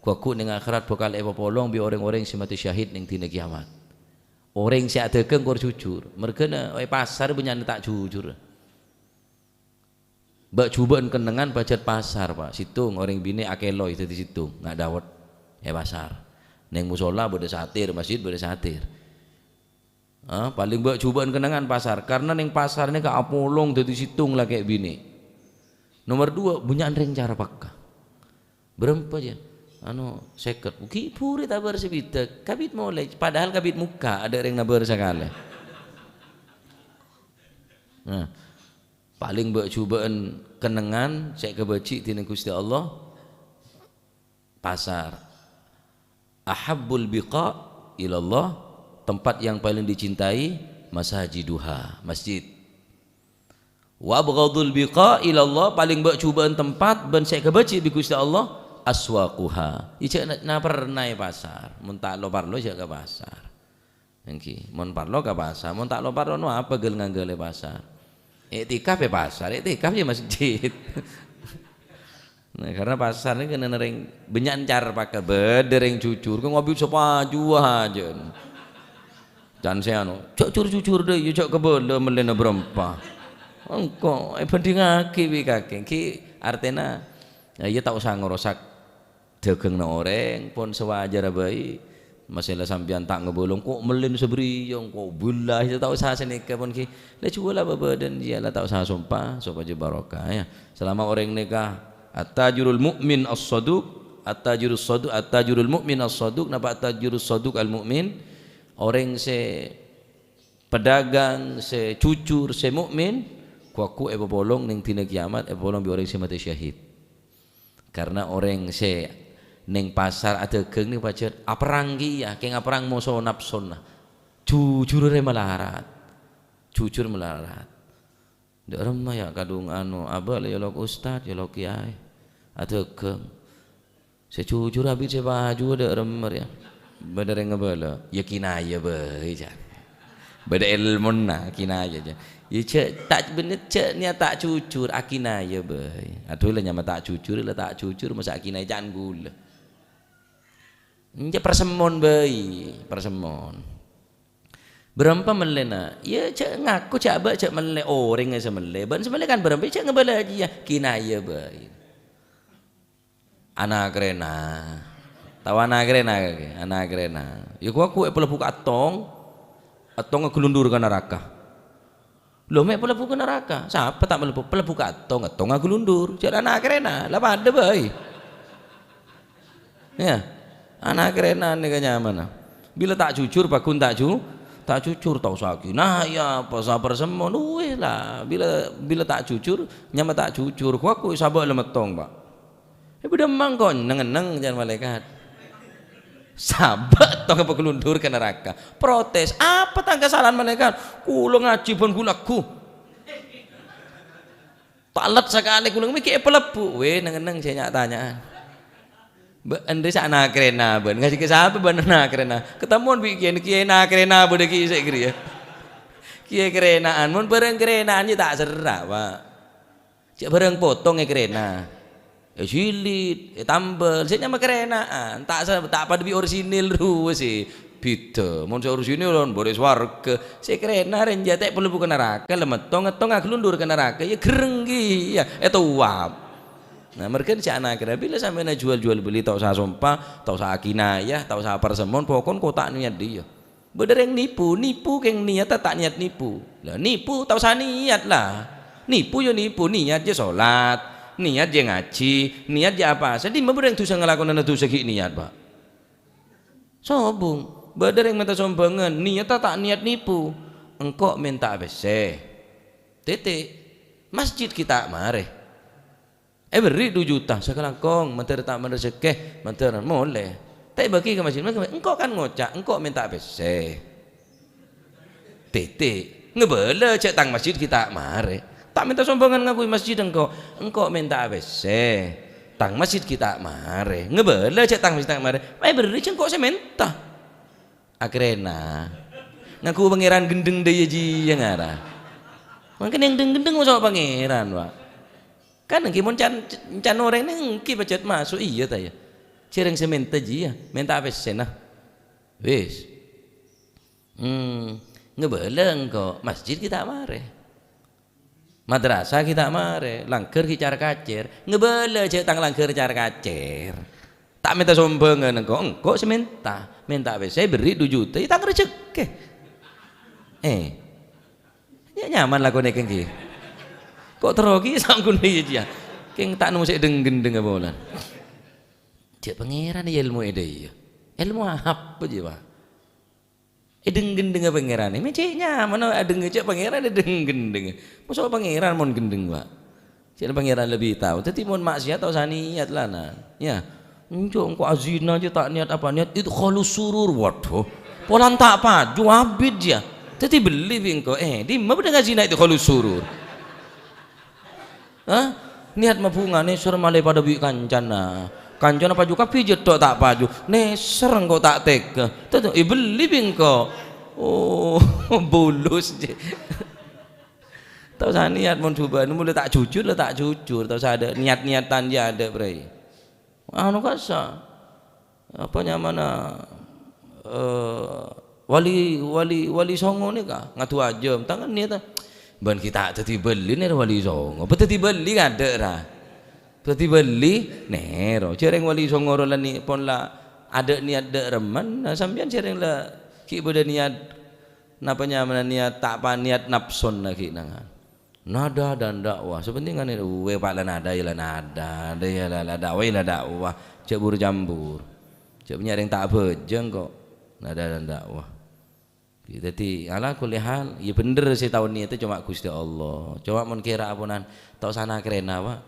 Ghu-lagghu neng akhèrat bhâkal èpapolong bi' orèng-orèng sè matè syahid neng dina kiyamat. Orèng sè adhâghâng kor jujur. Merghâna è pasar bânnya'na ta' jujur. Bâ'-jhubâ'ân kennengngan pajhât pasar, Pak. Sèttong orèng binè' akèloy dhâddhi sèttong, nga' dhâwet è pasar. Neng mosolla bâdâ satèr, masjid bâdâ satèr. Ah, palèng bâ'-jhubâ'ân kennengngan pasar, karna neng pasar nèka apolong dhâddhi sèttong lakè' binè'. Nomer duwâ', bânnya'an rèng carpakka. Bârâmpa, jâ? Anu, sèket. Ghi' bhuru tabâr sabidhâk. Kabit molè, padahal kabit mokka', adâ' rèng nabâr sakalè. Nah, palèng bâ'-jhubâ'ân kennengngan sè èkabâji' dhinèng Ghustè Allah, pasar. Ahabbul biqa' ilallah, tempat yang paling dicintai, masajiduha, masjid. Wa abghadul biqa' ilallah, palèng bâ'-jhubâ'ân tempat bân sè èkabâji' bi' Ghustè Allah, aswaquha. Ijâ na-, na-, parna è pasar, mon ta' lo-parlo jâ' ka pasar. Ènggi, mon parlo ka pasar, mon ta' lo-parlo, no apa ghâl-nganggâl è pasar? Iktikaf è pasar, iktikaf è masjid. Nah, karna pasar nèka kennengngan rèng bânnya'an carpakka, bâdâ rèng jujur, kè ngabit sapajua hajân. Can sè anu, jâ' jur-jujur dâ', iyâ jâ' kabâlâ mellèna bârâmpa. Engko' èbhândhingngaghi bi' kakè, ghi' artèna, iyâ ta' osa ngarosak dhâghângnga orèng, pon sawajârra bhâi. Masè la sampèyan ta' ngabâlâ, engko' mellèna sabriyâ, engko' bellâ, ta' osa sanèka pon ghi. La juwâlâ bâbâdân, iyâ la ta' osa sompa, sopajâ barokah, ya. Salama orèng nèka, at-tajirul mu'min as-saduq, at-tajirus saduq, at-tajirul mu'min as-saduq, napa at-tajirus saduq al-mu'min? Orèng sè pedagang, sè jujur, sè mukmin, ghu-lagghu èpapolong neng dina kiyamat, èpapolong bi' orèng sè matè syahid. Karna orèng sè neng pasar adhâghâng nèka pajhât aperrang kèya, kèng aperrang moso napsona. Jujur rè malarat. Jujur malarat. Dâ' remma, ya, kadhung anu, abâ' la èolok ustad, èolok kiyaè. Adhâghâng. Sè jujur abit sè pajua dâ' remma rèya. Bâdâ rèng ngabâlâ, "Ya kinaya bhâi," jâ. Bâdâ èlmona kinaya, jâ. Ya jâ', ta' bhender, jâ' niyat ta' jujur, akinaya bhâi. Adhu la nyama ta' jujur, la ta' jujur, masa akinaya can ghulâ. Enjâ' parsemmon bhâi, parsemmon. Bârâmpa mellèna? Ya jâ' ngako jâ' abâ' jâ' mellè, orèngnga sè mellè. Bâ'na sè mellè kan bârâmpa, jâ' ngabâlâ jiyâ, kinaya bhâi. Ana' karèna. Tao ana' karèna, kakè? Ana' karèna. Ya, ghu-lagghu èpalebbhu ka èttong. Èttongnga aghâlundur ka naraka. Lho, mè' palebbhu ka naraka. Sapa ta' malebbhu? Palebbhu ka èttong, èttongnga aghâlundur. Jâ' ana' karèna. La padâ bhâi. Ya. Ana' karèna nèka nyamana. Bilâ ta' jujur, pagghun ta' ju-, ta' jujur, ta' osa kinaya, apa sabar semmon. Uwis la. Bilâ, bilâ ta' jujur, nyama ta' jujur. Ghu-lagghu sabâ' la mèttong, Pak. È, bâdâ mangkon, neng-enneng, jâ' malaèkat. Sabâ' tong apa aghâlundur ka naraka. Protes, "Apa tang kasala'an, malaèkat? Kaulâ ngajhi bân ghu-lagghu. Ta' lèt sakalè kaulâ mè' ghi' èpalebbhu." Wè, neng-enneng sè nya'-tanya'an. Bâ-, andi' sa ana' karèna, bân. Ngajhi ka sapa bân ana' karèna? Katemmowan bi' kèyaè, kèyaè ana' karèna bâdâ ghi' sè' ghâriyâ. Kèyaè karèna'an, mon bârâng karèna'an jâ' ta' serra', Pak. Jâ' bârâng potong è karèna. Èsilit, ètambel, sè nyama karèna'an, ta' sa-, ta' padâ bi' orisinil rowa sè bhidhâ. Mon sè orisinil kan bârâs warga, sè karèna' rèn jâ' ta' parlo buka naraka, la metto ngetto ngaglundur ka naraka, ya gerreng ghi, ya, ètowap. Nah, mergân sè ana' karèna', bilâ sampèyan ajhuwâl-jhuwâl bellè, ta' osa sompa, ta' osa akinayah, ta' osa parsemon, pokon kota' niyat dhiyâ. Bâdâ rèng nipu, nipu kèng niyatta ta' niyat nipu. Lah, nipu ta' osa niyat, la. Nipu ya nipu, niyat jâ' solat, niyat jâ' ngajhi, niyat jâ' apa? Sè dimma bâdâ rèng dhusa ngalakonana dhusa ghi' niyat, Pak? Sobung. Bâdâ rèng mènta sombhângan, niyatta ta' niyat nipu. Engko' mènta'a pèssè. Tètè'. Masjid ghi' ta' marè. Èberri' du juta, sakalangkong, mandhâr ta' mandhâr rejekkè, mandhâr molè. Ta' èbâgi ka masjid, engko' kan ngoca', "Engko' mènta pèssè." Tètè', ngabâlâ jâ' tang masjid ghi' ta' marè. Ta' mènta sombhângan ngakoy masjid engko', engko' mènta pèssè. Tang masjid ghi' ta' marè. Ngabâlâ jâ' tang masjid ta' marè. Èberri' jâ' engko' sè mènta. Akhèrra, ngaku pangèran ghendheng dhâ' iyâ jiyâ ngara. Mangkèn yang ghendheng-ghendheng maso' pangèran, Pak. Kan èngghi mon can, can orèng nèng èngghi pajhât maso', iyâ ta' iyâ? Jhâreng sè mènta jiyâ, mènta pèssèna. Wis. Hmm, ngabâlâ engko', masjid ghi' ta' marè. Madrasah ghi' ta' marè, langghâr ghi' car-kacèr. Ngabâlâ jâ' tang langghâr car-kacèr. Ta' mènta sombhângan engko', engko' sè mènta. Mènta pèssè, èberri' du juta, iyâ tang rejekkè. Eh. Nya-, nyaman lakonè kèng ghi. Ko' terro ghi' sangghuna iyâ jiyâ. Kèng ta' nemmo sè dheng-ghendheng apa polana. Jâ' pangèran iyâ èlmo è dhâ' iyâ. Èlmo apa jiyâ, Pak? Èdheng-ghendhengnga pangèranè. Mè' cè' nyaman adheng jâ' pangèran èdheng-ghendhengnga. Maso' pangèran mon ghendheng, Pak. Cè' pangèran lebbi tao. Dhâddhi mon maksiat ta' osa niyat, la, na. Yâ. Enjâ' engko' azina jâ' ta' niyat apa, niyat idkhalus surur. Waduh. Polana ta' paju abit jiyâ. Dhâddhi bellè bi' engko'. Eh, dimma bâdâ ngazina idkhalus surur? Hah? Niyat mabhunga, nèser malè padâ bi' kancana. Kancana paju kabbhi jâ' ta' paju. Nèser engko' ta' tèghâ. Dhâddhi, eh, bellè bi' engko'. Oh, bulus jâ'. Ta' osa niyat mon jhubâ'ân, mon la ta' jujur, la ta' jujur. Ta' osa adâ' niyat-niyatan jiyâ adâ', Bray. Anu kassa', apa nyamana, eh, wali, wali, wali songo nèka ngadu ajâm, tangan niyat, bân ghi' ta' dhâddhi bellè nèro wali songo, bâ dhâddhi bellè kadâ' ra. Dhâddhi bellè nèro, jhâreng wali songo ro la ni-, pon la adâ' niyat dâ' remman, nah, sampèyan jhâreng la ghi' bâdâ niyat, napa nyamana niyat ta' pa-, niyat napsona ghi' nangan. Nada dan dakwah. Sapentingane, uwe, Pak, la nada, ya la nada, ada ya la, la dakwah, ya la dakwah. Jhâ' bur-jambur. Jhâ' bânnya' rèng ta' abhâjâng kok. Nada dan dakwah. Daddi, ala kulli hal, ya bhender sè tao niyata coma Gusti Allah. Coma mon kèra aponan, ta' osa na-karena, Pak.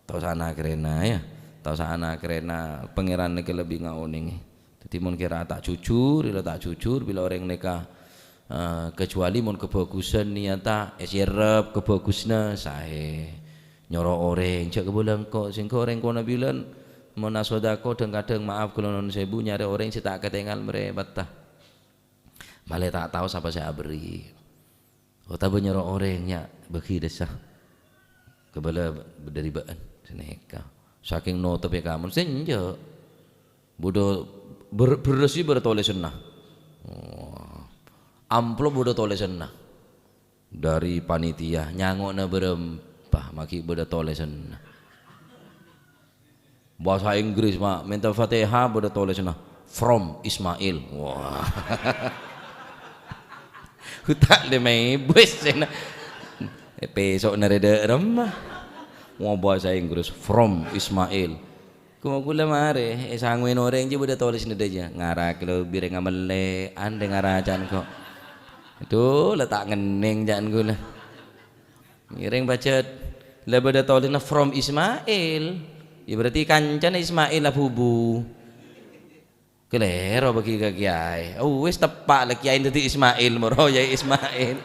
Ta' osa na-karena, ya. Ta' osa na-karena, Pangeran nèka lebbi ngaonenge. Daddi, mon kèra ta' jujur, bilâ ta' jujur, bilâ orèng nèka, eh, kecuali mon kabhâghusân niyata, èserrep kabhâghusânna saè. Nyoro orèng, jhâ' kabâlâ engko', sèngko' orèng kona bilân, mon asodako, dhâng-kadhâng, maaf, kaulâ nuwun sèbu, nyarè orèng sè ta' katèngal marèpetta. Malè ta' tao sapa sè aberri'. Otabâ nyoro orèng, nya, bâgi dâssa. Kabâlâ dhâri bâ'ân, sanèka. Sakèng notobbhi kamon, sè enjâ'. Bâdâ ber-, bherrâs bâdâ tolèsanna. Wah. Amplop bâdâ tolèsanna. Dhâri panitia, nyango'na bârâmpa, maghi bâdâ tolèsanna. Bhâsa Inggris, ma', mènta Fatihah bâdâ tolèsanna, "From Ismail." Wah. Utak lè mèbus, sèna. Eh, pèso'na rè dâ' remma. Wah, bhâsa Inggris, "From Ismail." Kuma kulâ marè, èsangoè orèng jiyâ bâdâ tolèsanna dhâjâ. Ngara kulâ bireng amellè, andheng araca'an kok. Aduh, la ta' ngennèng ca'an kulâ. Ngèrèng pajhât la bâdâ tolèsanna from Ismail. Ya berarti kancana Ismail la bubu. Kalèro bâgi ka kiyaè. Oh, wis teppa' la kiyaè dhâddhi Ismail, moro ya Ismail.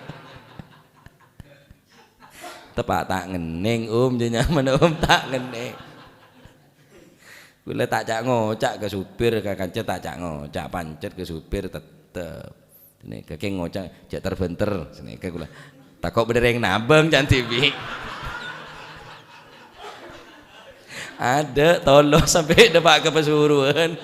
Teppa' ta' ngennèng, Om, jâ nyaman, Om, ta' ngennèng. Kulâ ta' ca'-ngoca' ka supir, ka kanca ta' ca'-ngoca', pancet ka supir tettep. Nèka kèng ngoca', "Jhâ' ter-bhânter," sanèka kulâ. Tako' bâdâ rèng nabâng can dhibi'. Adâ', tolo sampè' dâpa' ka Pasuruan.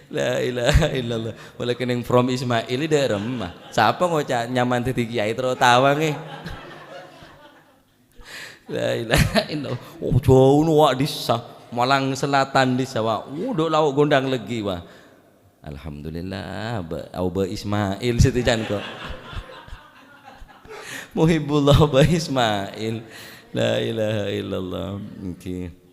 La ilaha illallah. Mula kenning from Ismail dâ' remma. Sapa ngoca' nyaman dhâddhi kiai terro tawangè. La ilaha illallah. Oh, jhâu no wa' dissa. Malang Selatan dissa wa'. Oh, dâ' lao' gondang lèggi wa'. Alhamdulillah, ba-, Abah Ismail sè tècan ko'. Muhibbullah Abah Ismail. La ilaha illallah. Ngghi.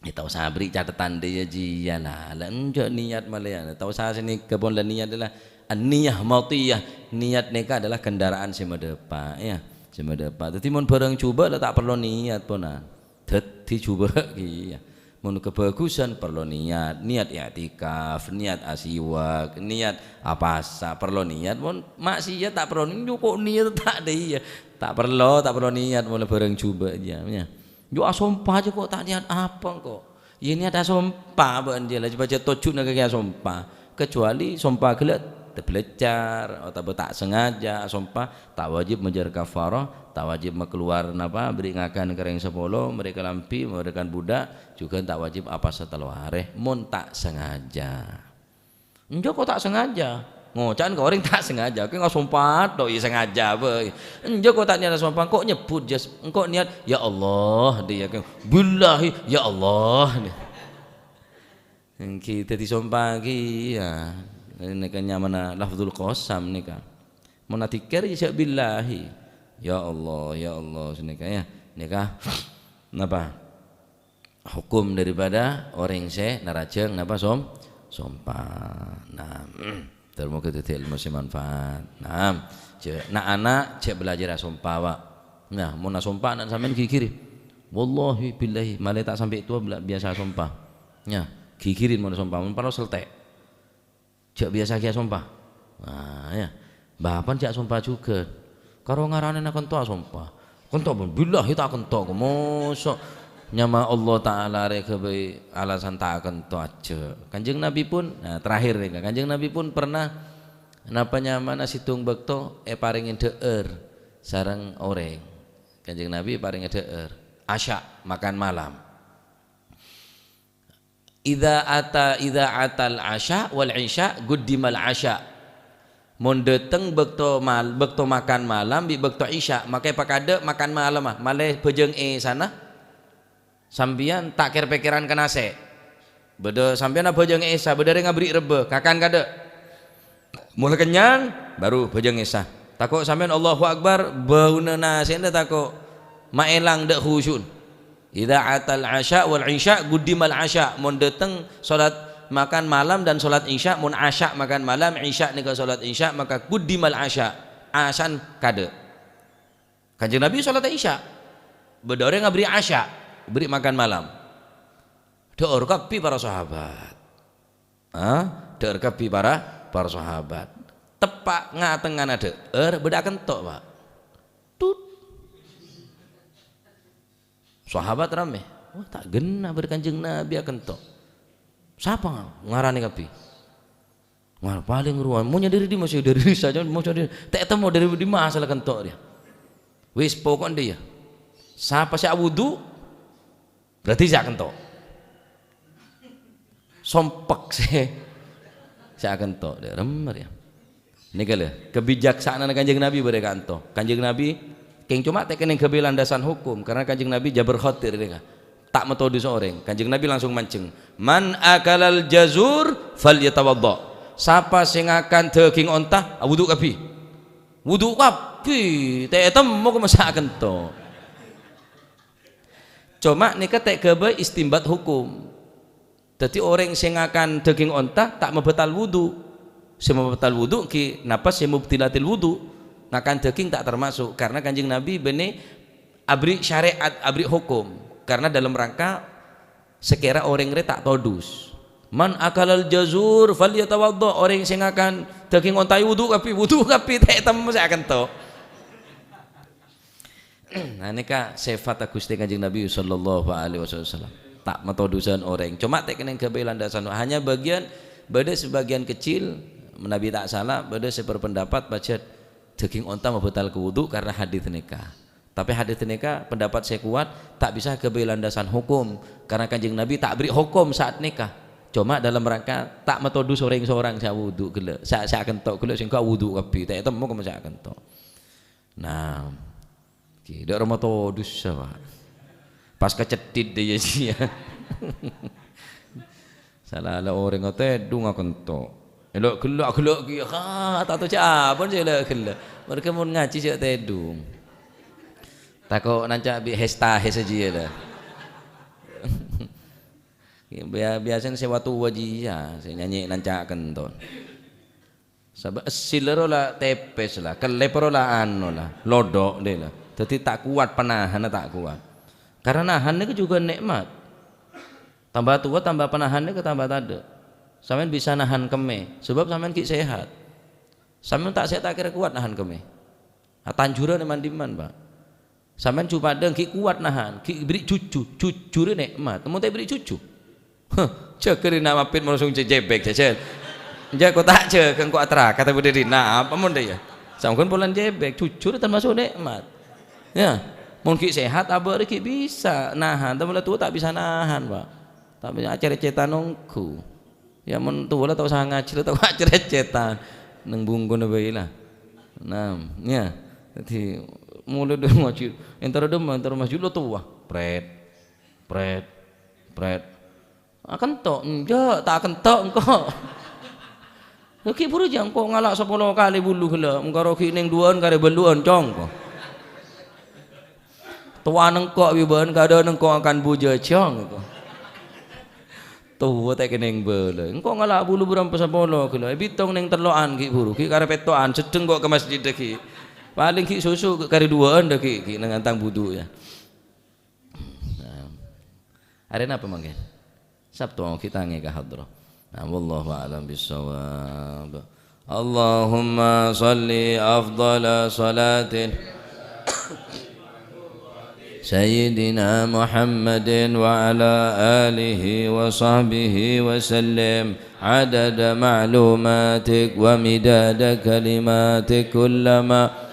Ya, ta' osa abri' catetan dâ' iyâ jiyâ la. La enjâ' niat malèyan. Ta' osa sanèka pon la niat la. An-niyah matiyah. Niat nèka adalah kendaraan sè madâpa', ya. Sè madâpa'. Dhâddhi mon bhârâng jhubâ' la ta' parlo niat pon, ah. Dhâddhi jhubâ' kèya. Mon kabhâghusân parlo niat, niat i'tikaf, niat asiwak, niat apasa, parlo niat. Mon maksiat ta' parlo niat, nyoko niat ta' dâ' iyâ. Ta' parlo, ta' parlo niat mon bhârâng jhubâ' jiyâ, ya. Yo asompa jiyâ ko' ta' niat apa ko'. Yâ niat asompa bâ'na jiyâ la, jhâ' tojjhuna ka kèya asompa. Kecuali sompa ghellâ' tablecar otabâ ta' sengaja asompa, ta' wajib majâr kafarah, ta' wajib makalowar napa, bâri' ngakan ka rèng sapolo, marè kalambhi, marè kan budak, jhughân ta' wajib apasa tello arè, mon ta' sengaja. Enjâ' ko' ta' sengaja. Ngoca'an ka orèng ta' sengaja, kèng asompa tok, iyâ sengaja bhâi. Enjâ' ko' ta' niat asompa, engko' nyebbhut jâ, engko' niat, "Ya Allah," dhi, ya, kèng, "Billahi, ya Allah," dhi. Èngghi dhâddhi sompa ghi, ya. Nèka nyamana lafzul qasam nèka. Mon adzikir, ya, billahi. Ya Allah, ya Allah, sanèka, ya. Nèka, napa? Hukum daripada orèng sè narajâng, napa, som-, sompa. Nah, termoga dhâddhi ilmu sè manfaat. Nah, jhâ-, na'-ana' jhâ' belajar asompa, Pak. Nah, mon asompa ana' sampèyan ghighiri. Wallahi billahi, malè ta' sampè' towa bla-, biyasa asompa. Nya, ghighiri mon asompa, mon parlo seltè'. Jhâ' biyasa ghi asompa. Nah, ya. Bapa'na jhâ' asompa jhughân. Karo ngaranè na' kento asompa. Kento pon, billahi ta' kento, ko' moso'. Nyama Allah Ta'ala rè ghâbây alasan ta' kento ajâ'. Kanjeng Nabi pun, nah, terakhir nèka, Kanjeng Nabi pun pernah napa nyamana sèttong bâkto èparèngè dhâ'âr sareng orèng. Kanjeng Nabi èparèngè dhâ'âr. Asya, makan malam. Idza ata, idza atal asya wal isya quddimal asya. Mon dâteng bâkto mal-, bâkto makan malam bi' bâkto isya, maka èpakadâ' makan malemma, malè bhâjâng èsana. Sampèyan ta' kèr-pèkkèran ka nasè'. Bâdâ sampèyan abhâjâng èsa, bâdâ rèng abri' rebbhâ, kakan kadâ'. Mula kennyang, baru bhâjâng èsa. Tako' sampèyan Allahu Akbar, bâuna nasè'na tako' maèlang dâ' khusyu'na. Idza atal asya wal isya quddimal asya. Mon dâteng salat makan malam dan salat isya, mon asya makan malam, isya nèka salat isya, maka quddimal asya. Asana kadâ'. Kanjeng Nabi salat isya. Bâdâ orèng abri' asya, abri' makan malam. Dhâ'âr kabbhi para sahabat. Ha? Dhâ'âr kabbhi para, para sahabat. Teppa' nga-tengngana dhâ'âr, bâdâ akento', Pak. Tut. Sahabat ramè. Wah, ta' ghenna bâdâ Kanjeng Nabi akento'. Sapa ngaranè kabbhi? Wah, palèng rowa. Monyè dâri dimma sè dâri saja, monyè dâri, ta' ètemmo dâri dimma asalla kento' rèya. Wis, pokokna dhiyâ. Sapa sè awudu, berarti sè akento'. Sompek sè, sè akento', dhâ' remma rèya. Nèka lho, kabijaksanaan Kanjeng Nabi bâdâ kanto. Kanjeng Nabi kèng coma ta' kennèng ghâbây landasan hukum, karena Kanjeng Nabi jabâr khotir nèka. Ta' matodusa orèng. Kanjeng Nabi langsung manjheng, "Man akalal jazur falyatawadda." Sapa sè ngakan dâging onta, awudu kabbhi. Wudu kabbhi, ta' ètemmo kok masa akento'. Coma nèka ta' ghâbây istimbat hukum. Dhâddhi orèng sè ngakan dâging onta ta' mabâtal wudu. Sè mabâtal wudu ghi napa sè mubtilatil wudu. Ngakan dâging ta' termasuk, karena Kanjeng Nabi bânnè abri' syariat, abri' hukum. Karena dalam rangka sakèra orèng rè ta' todus. "Man akalal jazur falyatawadda." Orèng sè ngakan dâging onta wudu kabbhi, wudu kabbhi, ta' ètemmo sè akento'. Nah, nèka sèfat Ghustè Kanjeng Nabi sallallahu alaihi wasallam. Ta' matodusân orèng. Coma ta' kennèng ghâbây landasan. Hanya bagian bâdâ sebagian kecil, menabi ta' sala, bâdâ sè berpendapat pajhât dâging onta mabâtal ka wudu karena hadits nèka. Tapè hadis nèka pendapat sè kowat, ta' bisa èghâbây landasan hokom, karena Kanjeng Nabi ta' aberri' hokom saat nèka. Coma dalam rangka ta' matodus orèng sorang sè awudu ghellâ', sè, sè akento ghellâ' sèngko' awudu kabbhi, ta' ètemmo kemma sè akento. Nah, ghi, dâ' roma todus, Pak. Pas kaceddhit dâ' iyâ jiyâ. Sala la orèng atèdhung akento. Èlâ' ghellâ', ghellâ' kèya, ha, ta' tao jâ' abâ' sè èlâ' ghellâ'. Mereka mon ngajhi sè atèdhung. Tako' nanca' bi' hes-tahes jiyâ la. Biya-, biyasana sè wa-towa jiyâ, sè nyanyi nanca' kento. Sabâ' essil ro la tèpès la, kellèp ro la ano la, lodok dâ' la. Dhâddhi ta' kowat, panahanna ta' kowat. Karena nahan nèka jhughân nè'mat. Tamba towa, tamba panahan nèka tamba tadâ'. Sampèyan bisa nahan kemmè, sabâb sampèyan ghi' sehat. Sampèyan ta' sehat, ta' kèra kowat nahan kemmè. Atanjuran è man-dimman, Pak. Sampèyan jhu padâ ghi' kowat nahan, ghi' èberri' jhujhu. Jhujhurrâ nè'mat. Mon ta' èberri' jhujhu. Huh, jâgâ rèna mampèt mon langsung jè-, jèbèk, jajal. Enjâ' ko ta' jâgâ engko' atrakat bâdâ rèna, apa mon dâ' iyâ? Sampèyan polana jèbèk, jhujhurrâ tamaso' nè'mat. Yâ, mon ghi' sehat, abâ' rè ghi' bisa nahan, tapè la towa ta' bisa nahan, Pak. Tapè acèr-cètan ongghu. Yâ, mon towa la tao sangajhi, la tao acèr-cètan. Neng bungkona bhâi la. Nah, yâ. Dhâddhi, mulai dâri masjid, entara dâ', entara masjid la towa. Prèt, prèt, prèt. Akento', enjâ', ta' akento' engko'. Lagi buru jâ' engko' ngala' sapolo kalè bulu ghellâ', mengkaro ghi' neng duwâ'ân karè bâllu'ân, cong, ko. Towa nengko' bi' bâ'ân, kadâ' nengko' akan bujâ, cong, ko. Towa ta' kennèng bâlâ. Engko' ngala' bulu bârâmpa sapolo ghellâ', èbitong neng tello'an ghi' buru, ghi' karè pètto'an, seddheng ko' ka masjid dâggi'. Palèng ghi' susu karè duwâ'ân dâggi', ghi' neng antang budu, yâ. Nah. Arè napa mangkèn? Sabtu ghi' tangè ka hadrah. Nah, wallahu a'lam bissawab. Allahumma shalli afdhala shalatin Sayyidina Muhammadin wa ala alihi wa sahbihi wa sallim. Adada ma'lumatik wa midada kalimatik kullama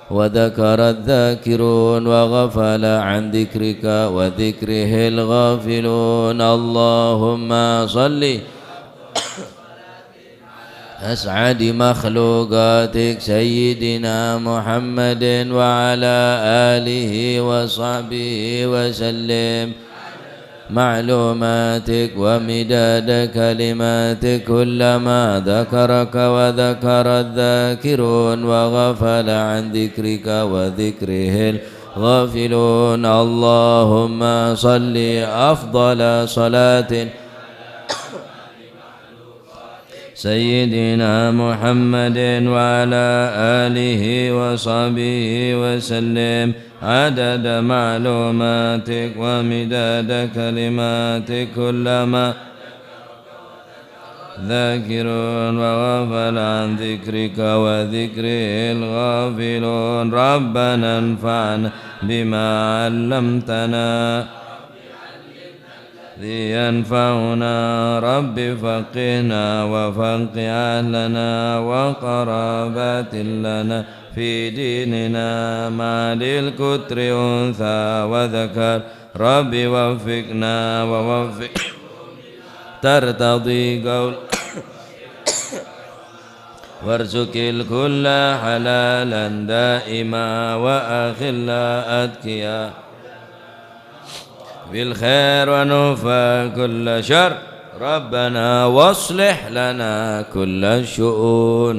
وذكر الذاكرون وغفل عن ذكرك وذكره الغافلون. اللهم صل أسعد مخلوقاتك سيدنا محمد وعلى آله وصحبه وسلم. معلوماتك ومداد كلماتك كلما ذكرك وذكر الذاكرون وغفل عن ذكرك وذكره الغافلون. اللهم صل أفضل صلاة سيدنا محمد وعلى آله وصحبه وسلم عدد معلوماتك ومداد كلماتك كلما ذاكرون وغفل عن ذكرك وذكره الغافلون. ربنا انفعنا بما علمتنا الذي ينفعنا. رب فقهنا وفقه أهلنا وقرابات لنا في ديننا مع ذي القدر أنثى وذكر. رب وفقنا ووفق ترتضي قول وارزق الكل حلالا دائما وأخلا أتقيا بالخير ونوفى كل شر. ربنا واصلح لنا كل الشؤون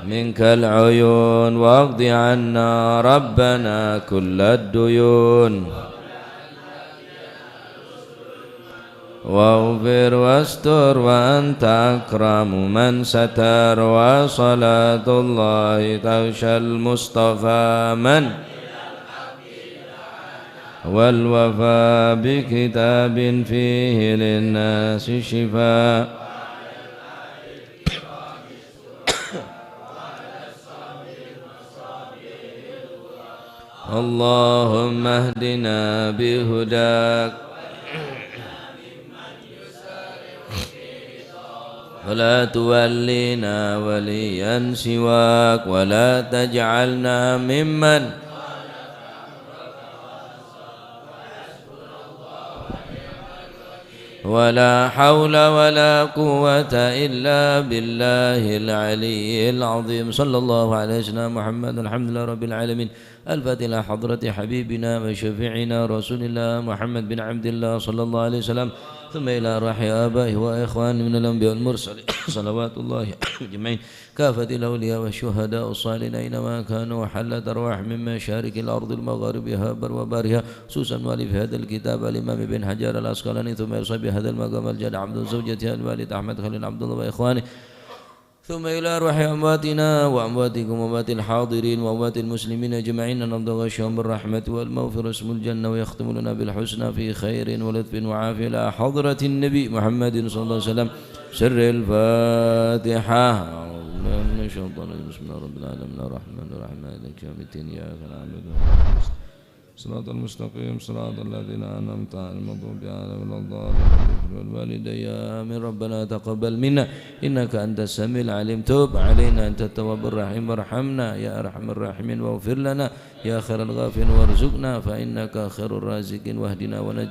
منك العيون واقض عنا ربنا كل الديون. واغفر واستر وأنت أكرم من ستر. وصلاة الله تغشى المصطفى من والوفاء بكتاب فيه للناس شفاء. اللهم اهدنا بهداك ولا تولنا وليا سواك، ولا تجعلنا ممن ولا حول ولا قوة إلا بالله العلي العظيم. صلى الله على سيدنا محمد. الحمد لله رب العالمين. الفاتحة إلى حضرة حبيبنا وشفيعنا رسول الله محمد بن عبد الله صلى الله عليه وسلم، ثم إلى أرواح آبائه وإخوانه من الأنبياء والمرسلين صلوات الله أجمعين، كافة الأولياء والشهداء والصالحين أينما كانوا، وحلت أرواح من مشارق الأرض المغاربها بر وبارها، خصوصا مؤلف هذا الكتاب الإمام ابن حجر العسقلاني، ثم يوصى بهذا المقام الجليل عبد زوجته الوالد أحمد خليل عبد الله وإخوانه، ثم إلى أرواح أمواتنا وأمواتكم وأموات الحاضرين وأموات المسلمين أجمعين، أن الله يغشاهم بالرحمة والمغفرة ويسكنهم الجنة ويختم لنا بالحسنى في خير ولطف وعافية إلى حضرة النبي محمد صلى الله عليه وسلم. سر الفاتحة. أعوذ بالله من الشيطان الرجيم. بسم الله رب العالمين الرحمن الرحيم مالك يوم الدين إياك نعبد وإياك نستعين صراط المستقيم صراط الذين أنعمت عليهم غير المغضوب عليهم ولا الضالين. والوالدين آمين. ربنا تقبل منا إنك أنت السميع العليم، تب علينا أنت التواب الرحيم، وارحمنا يا أرحم الراحمين، واغفر لنا يا خير الغافرين، وارزقنا فإنك خير الرازقين، واهدنا ونجنا